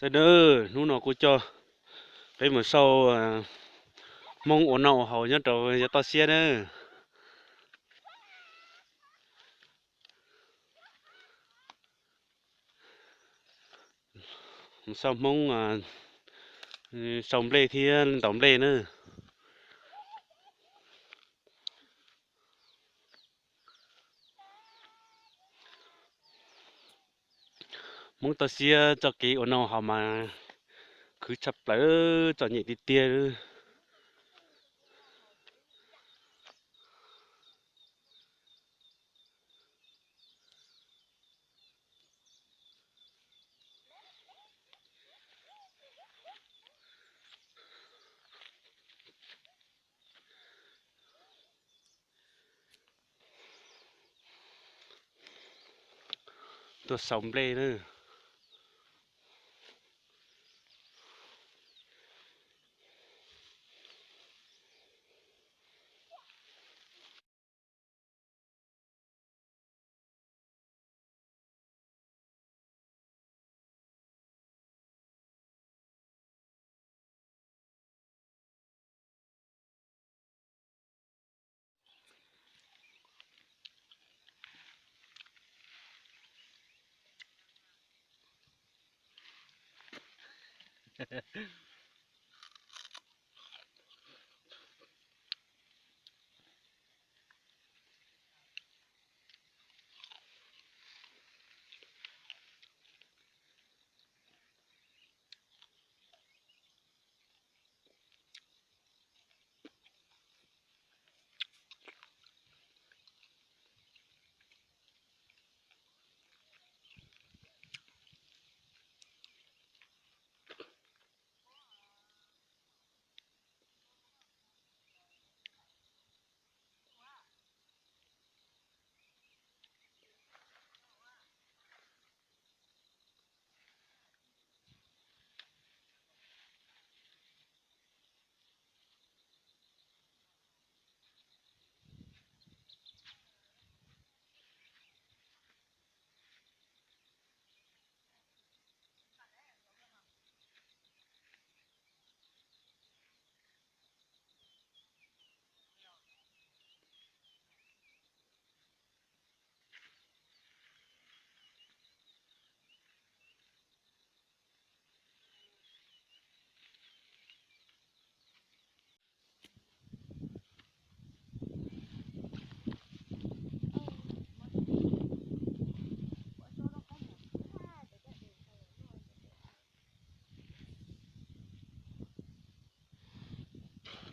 Sawv daws, hnub no kuv coj peb mus xauj Hmoob ua noj ua haus nyob rau yav toj siab na. Mus xauj Hmoob sau nplej thiab ntaus nplej na. Hmoob toj siab txoj kev ua noj haus mas khwv tshaj plaws, txom nyem tiag tiag. Tuaj sau nplej na.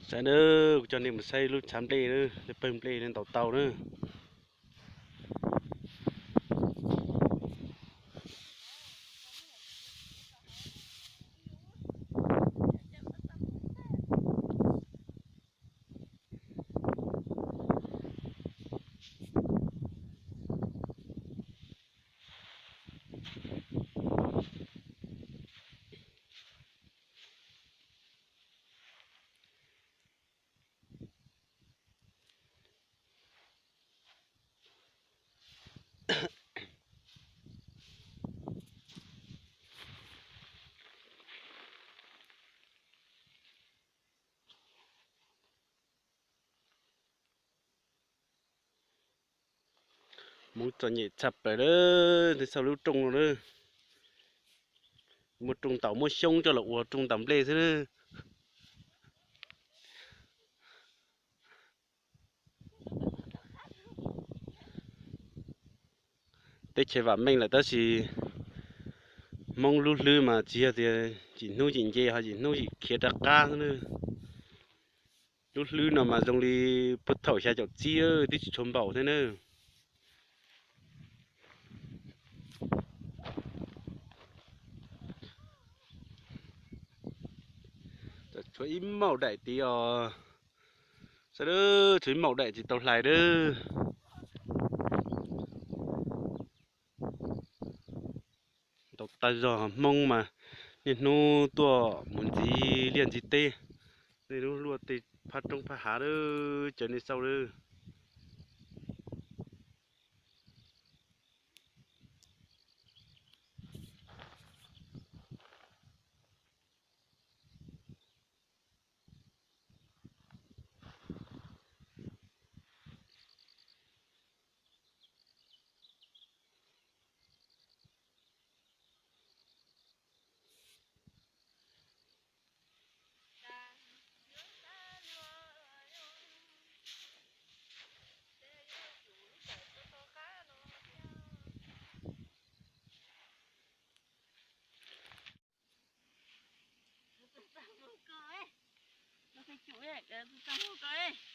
Saib nawb, kuv coj nej mus saib lub tshav nplej nawb, lub pawg nplej nej ntaus tau nawb. Hmoob txom nyem tshaj plaws lawm, nej saib lub rooj no na. Muaj rooj ntaus, muab xyoob coj los ua rooj ntaus nplej xwb na. Teb chaws vam meej lawm tab sis Hmoob lub hlwb mas tsis yog tias yim hnub yim nce ho yim hnub yim khiav rov qab xwb na. Lub hlwb no mas zoo li puag thaum xya caum tsib twb tsis tshua npaum thiab na. Tshuav ib maum daim tid os. Saib, tshuav ib maum daim tsis tau hlais lawm. Ntau tag zog, Hmoob mas niaj hnub tuaj mus ntxiv liaj ntxiv teb, niaj hnub luaj tej phab roob phab hav lawm, caw nej xauj lawm. Tus txaj muag ko.